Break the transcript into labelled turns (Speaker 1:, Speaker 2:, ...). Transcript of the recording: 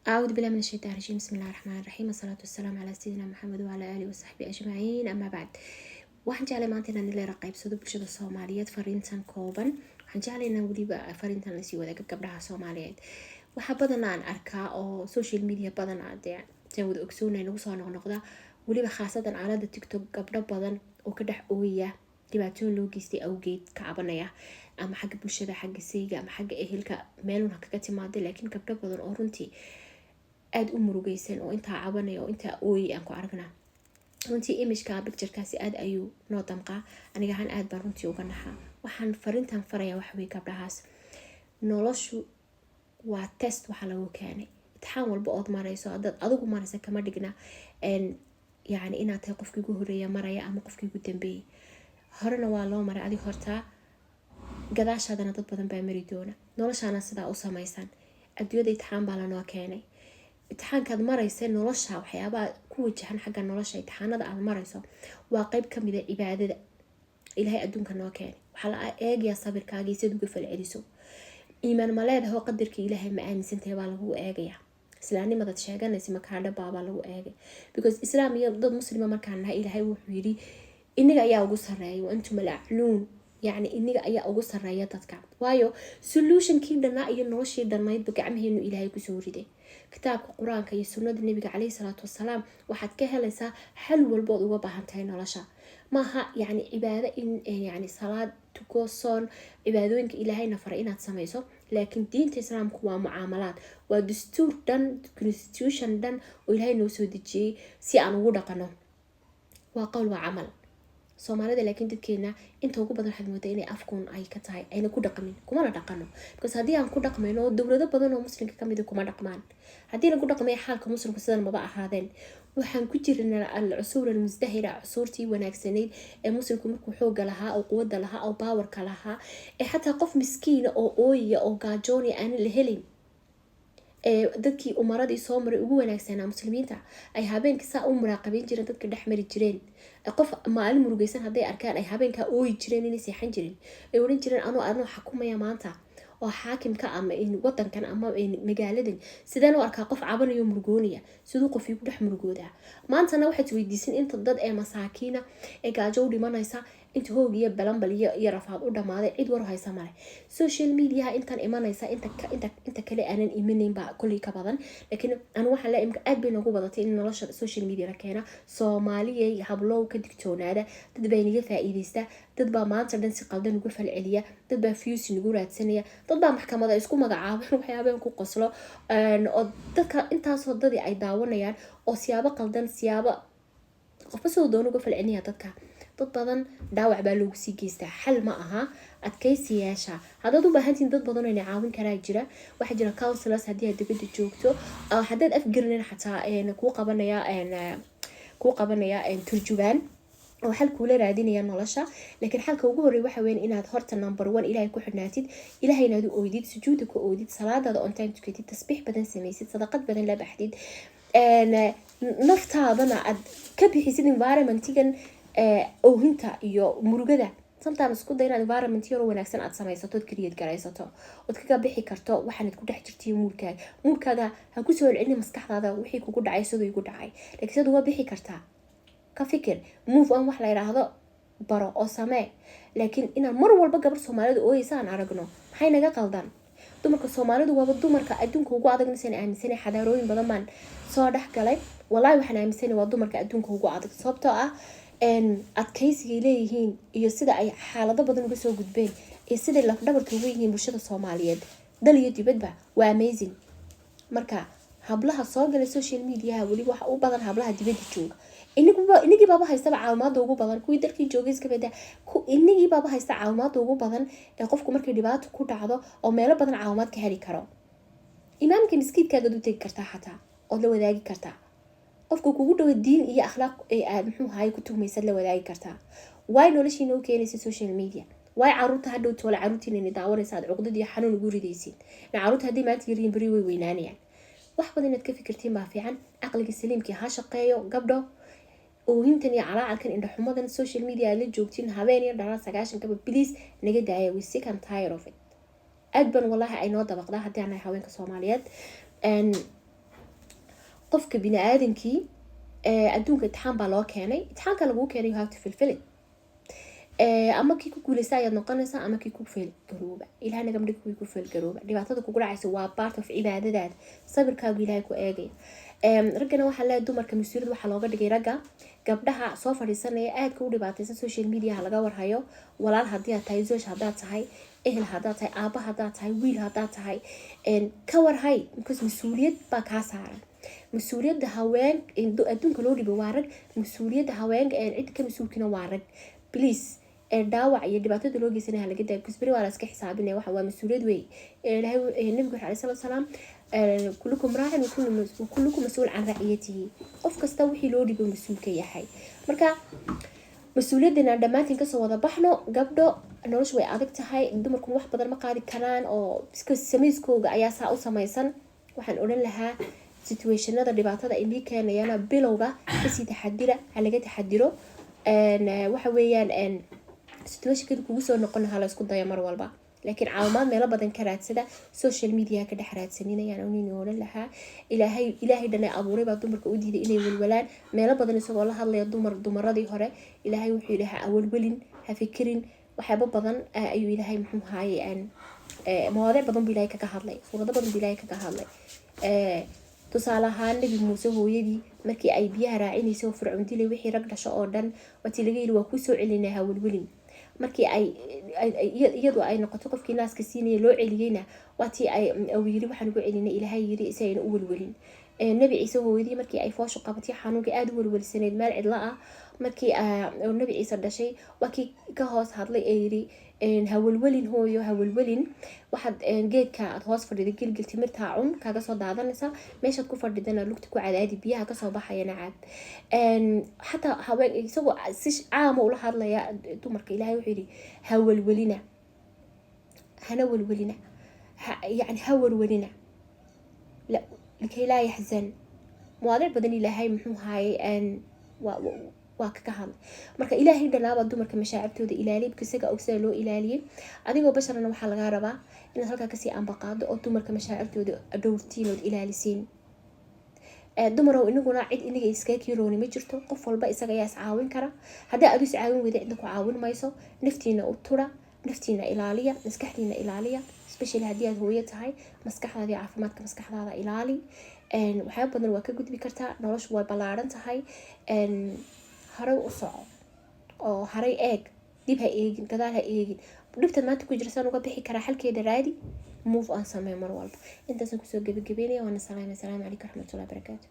Speaker 1: أعوذ بالله من الشيطان الرجيم، بسم الله الرحمن الرحيم، الصلاة والسلام على سيدنا محمد وعلى آله وصحبه أجمعين، أما بعد. Waxaan jeclay maanta inaan ila qaybsado bulshada Soomaaliyeed fariintan kooban. Waxaan jeclay inaan weliba fariintan lasii wadaago gabdhaha Soomaaliyeed. Waxaa badan aan arkaa oo social media badan dee saan wada ogsoonay nagu soo noqnoqda, weliba khaasatan aalada TikTok, gabdho badan oo ka dhex ooyaya dhibaatooyin loo geystay awgeed ka cabanaya, ama xagga bulshada, xagga sayga ama xagga ehelka, meeluna kaga timaaday. Laakiin gabdho badan oo runtii aada u murugeysan oo intaa cabanaya oo intaa ooyay aan ku aragnaa. Runtii image-ka, picture-kaasi aada ayuu noo damqaa. Aniga ahaan aada baan runtii uga naxaa. Waxaan fariintan faraya waxawey gabdhahaas: noloshu waa test. Waxaa lagu keenay imtixaan walba ood marayso. Hadaad adigu maraysa, kama dhigna yani inaad tahay qofkii ugu horeeya maraya ama qofkii ugu dambeeyay. Horena waa loo maray adig hortaa, gadaashaadana dad badan baa mari doona. Noloshaana sidaa u samaysan. Adduunyada imtixaan baa lanoo keenay. Imtixaankaad maraysa nolosha, waxyaabaha ku wajahan xagga nolosha, imtixaanada aad marayso waa qeyb kamida cibaadada Ilaahay adduunka noo keenay. Waxaa la eegayaa sabirkaagii, siad uga falceliso. Iimaan ma leedaho? Qadarka Ilaahay ma aaminsantahay baa lagu eegayaa. Islaamnimadaad sheeganaysa makaadhabaabaa lagu eegay, because Islaam iyo dad Muslima markaan nahay, Ilaahay wuxuu yidhi inaga ayaa ugu sareeya, وأنتم الأعلون. Yacni inaga ayaa ugu sareeya dadka, waayo solution-kii dhanaa iyo noloshii dhannaydba gacmaheenu Ilaahay kusoo riday. Kitaabka Qur-aanka iyo sunnada Nabiga caleyhi salaatu wasalaam waxaad ka helaysaa xal walbood uga baahan tahay nolosha. Maaha yani cibaado in yani salaad tuko, soon, cibaadooyinka Ilaahayna faray inaad samayso, laakiin diinta Islaamku waa mucaamalaad, waa dastuur dhan, constitution dhan oo Ilaahay noo soo dejiyey si aan ugu dhaqano. Waa qowl, waa camal. Soomaalida laakiin dadkeena inta ugu badan waxaad moodaa inay afkuun ay ka tahay, ayna ku dhaqmin, kumana dhaqano, because haddii aan ku dhaqmayno, oo dowlado badan oo Muslimka kamid kuma dhaqmaan, haddii lagu dhaqmay xaalka Muslimku sidan maba ahaadeen. Waxaan ku jirnaa العصور المزدهرة, cusuurtii wanaagsanayd ee Muslimku markuu xooga lahaa oo quwada lahaa oo power-ka lahaa, ee xataa qof miskiina oo ooyaya oo gaajoonaya aanan la helin, ee dadkii umaradii soo maray ugu wanaagsanaa Muslimiinta ay habeenkii saa u muraaqabeyn jireen, dadka dhex mari jireen. Qof maalin murugeysan hadday arkaan, ay habeenkaa ooyi jireen, inay seexan jirin, ay odhan jireen: Anoo xakumaya maanta oo xaakimka ama wadankan ama magaaladan, sideen u arkaa qof cabanayo, murugoonaya? Siduu qof igu dhex murugoodaa?" Maantana waxaad isweydiisan inta dad ee masaakiina ee gaajo u dhimanaysa, inta hoog iyo balanbal iyo rafaad u dhamaaday, cid war haysa male. Social media-ha intan imanaysa, inta kale aanan imaneyn baa kolley ka badan. Laakiin anu waxaan laa imka aad bay noogu badatay in nolosha social media la keena. Soomaaliyay, hablow, ka digtoonaada. Dad baa inaga faa-iideysta, dad baa maanta dhan si qaldan uga falceliya, dad baa views nagu raadsanaya, dad baa maxkamada isku magacaaban, waxyaabeen ku qoslo oo dadka intaasoo dadii ay daawanayaan, oo siyaabo qaldan, siyaabo qofba sidoo doon uga falcelinaya. Dadka, dad badan dhaawac baa loogu sii geystaa. Xal ma aha. Adkaysiyaasha haddaad u baahantihin, dad badan oo ina caawin karaa jira. Waxaa jira counselors haddii aad dibadda joogto. Haddaad afgarinin xataa, kuu qabanaya turjubaan oo xal kuula raadinaya nolosha. Laakiin xalka ugu horey waxa weyn inaad horta number one Ilaahay ku xidhnaatid, Ilahay inaad u oydid, sujuuda ku oydid, salaadaada on time tukatid, tasbiix badan samaysid, sadaqad badan la baxdid, naftaadana aad ka bixisid environment-igan oohinta iyo murugada. Sometimes isku day inaad environment yaroo wanaagsan aad samaysato, ood create garaysato, ood kaga bixi karto waxaanad ku dhex jirtiyo mood-kaaga. Mood-kaaga ha kusoo celcelin maskaxdaada wixii kugu dhacay, siduu igu dhacay, laakiin sidaad uga bixi kartaa ka fikir. Move on wax la yidhaahdo baro oo samee. Laakiin inaan mar walba gabar Soomaalida ooyeysa aan aragno, maxay naga qaldan? Dumarka Soomaalidu waaba dumarka adduunka ugu adag misaan aaminsanay. Xadaarooyin badan baan soo dhex galay. Wallahi waxaan aaminsanay waa dumarka adduunka ugu adag, sababtoo ah adkaysigay leeyihiin iyo sida ay xaalado badan uga soo gudbeen iyo siday lafdhabarka uga yihiin bulshada Soomaaliyeed dal iyo dibadba waa amazing. Marka hablaha soo galay social media-ha, weliba waxa u badan hablaha dibadda jooga. Inigii baaba haystaba caawimaada ugu badan. Kuwii dalkii joogay iska bada, inigii baaba haysta caawimaada ugu badan ee qofku markay dhibaato ku dhacdo oo meelo badan caawimaad ka heli karo. Imaamka miskiidkaagaad u tegi kartaa xataa, ood la wadaagi kartaa. Qofka kugu dhawo diin iyo akhlaaq ee aad muxuu ahaay ku tuhmaysaad la wadaagi kartaa. Waay noloshiina u keenaysa social media? Waay caruurta hadhow toole, caruurtiina daawanaysa, aad cuqdad iyo xanuun ugu ridaysiin? Caruurta haddii maanta yaryihin, beri way weynaanayaan. Wax badan inaad ka fikirtiin baa fiican. Caqliga saliimkii ha shaqeeyo, gabdho. Oohintan iyo calaacalkan, indhaxumadan social media aad la joogtiin habeen iyo dharaa 90-kaba, please naga daaya. We sick and tired of it. Aad ban wallahi ay noo dabaqdaa haddii aan nahay haweenka Soomaaliyeed. Qofka bini aadankii adduunka imtixaan baa loo keenay. Imtixaanka laguu keenay, you have to fulfill it. Ama kii ku guuleysta ayaad noqonaysaa ama kii ku fail garooba. Ilaah nagama dhig kuwii ku fail garooba. Dhibaatada kugu dhacaysa waa part of cibaadadaada, sabirkaagu Ilaahay ku eegaya. Raggana waxaa leeyahay, dumarka mas-uuliyad waxaa looga dhigay ragga. Gabdhaha soo fadhiisanaya, aadka u dhibaataysan, social mediaha laga warhayo, walaal haddii aad tahay, zooj haddaad tahay, ehel haddaad tahay, aaba haddaad tahay, wiil haddaad tahay, ka warhay, because mas-uuliyad baa kaa saaran. Mas-uuliyadda haween adduunka loo dhibay waa rag. Mas-uuliyadda haweenka cidda ka mas-uulkina waa rag. Please, dhaawac iyo dhibaatada loo geysanaya laga daayo, because beri waa la iska xisaabinaya. Waxa waa mas-uuliyad wey. Ilaahay, Nabigu wuxuu alayhi salaatu wasalaam: "كلكم راع وكلكم مسؤول عن رعيته." Qof kasta wixii loo dhibay mas-uul ka yahay. Marka mas-uuliyadana dhammaantiin kasoo wada baxno. Gabdho, noloshu way adag tahay, dumarkuna wax badan ma qaadi karaan oo samayskooga ayaa saa u samaysan. Waxaan odhan lahaa, situationada dhibaatada inii keenayana bilowga kasii taxadira, ha laga taxadiro. Waxa weeyaan, situationkada kugu soo noqon lahaa la isku dayo mar walba, laakiin caawimaad meelo badan ka raadsada, social media ka dhex raadsaninayaan nin odhan lahaa. Ilaahay dhanay abuuray baa dumarka u diiday inay walwalaan. Meelo badan isagoo la hadlaya dumar, dumaradii hore, Ilaahay wuxuu yidhi: "Ha awalwelin, ha fikirin." Waxyaabo badan ayuu Ilaahay, muxuu haaye, mawaadiic badan buu Ilaahay kaga hadlay, suurado badan buu Ilaahay kaga hadlay. Tusaale ahaan, Nebi Muuse hooyadii markii ay biyaha raacinaysay oo Fircoon dilay wixii rag dhasho oo dhan, waatii laga yiri: "Waa kusoo celinaa, ha welwelin." Markii ay iyadu ay noqoto qofkii naaska siinaya loo celiyeyna, waatii ay yiri: "Waxaan ugu celinay," Ilaahay yiri, "si ayna u welwelin." Nebi Ciise hooyadii markii ay fooshu qabatay, xanuunka aada u welwelsaneyd, meel cidlo ah markii Nebi Ciise dhashay, waa kii ka hoos hadlay ee yiri: "Ha welwelin, hooyo, ha welwelin. Waxaad geedka aad hoos fadhida gilgil, timirtaa cun, kaaga soo daadanaysa. Meeshaad ku fadhidana lugta ku cadaadi, biyaha kasoo baxayana caab." Xataa haween isagoo si caama ula hadlaya dumarka, Ilahay wuxuu yidhi: "Ha welwelina, hana welwelina, yani ha welwelina," لكي لا يحزن. Mawaadiic badan Ilaahay, muxuu haayay, waa kaga hadlay. Marka Ilaahay dhanaabaa dumarka mashaacirtooda ilaaliyay, bika isaga og sida loo ilaaliyay. Adigoo basharana waxaa lagaa rabaa inaad halkaa kasii ambaqaado oo dumarka mashaacirtooda dhowrtiin ood ilaalisiin. Dumarow, inaguna cid inaga iskaga kirooni ma jirto. Qof walba isaga ayaa is caawin kara. Haddii aad is caawin weyda, cidna ku caawin mayso. Naftiina u tura, naftiina ilaaliya, maskaxdiina ilaaliya, especially haddii aad hooyo tahay. Maskaxdaada iyo caafimaadka maskaxdaada ilaali. Waxyaaba badan waa ka gudbi kartaa. Noloshu way ballaaran tahay. Haray u soco oo haray eeg, dib ha eegin, gadaal ha eegin. Dhibtaad maanta ku jirasaan uga bixi karaa, xalkeeda raadi, move on samee mar walba. Intaasaan kusoo gebagabeynaya. Waana salaamay. Asalaamu calaykum waraxmatullahi barakaatu.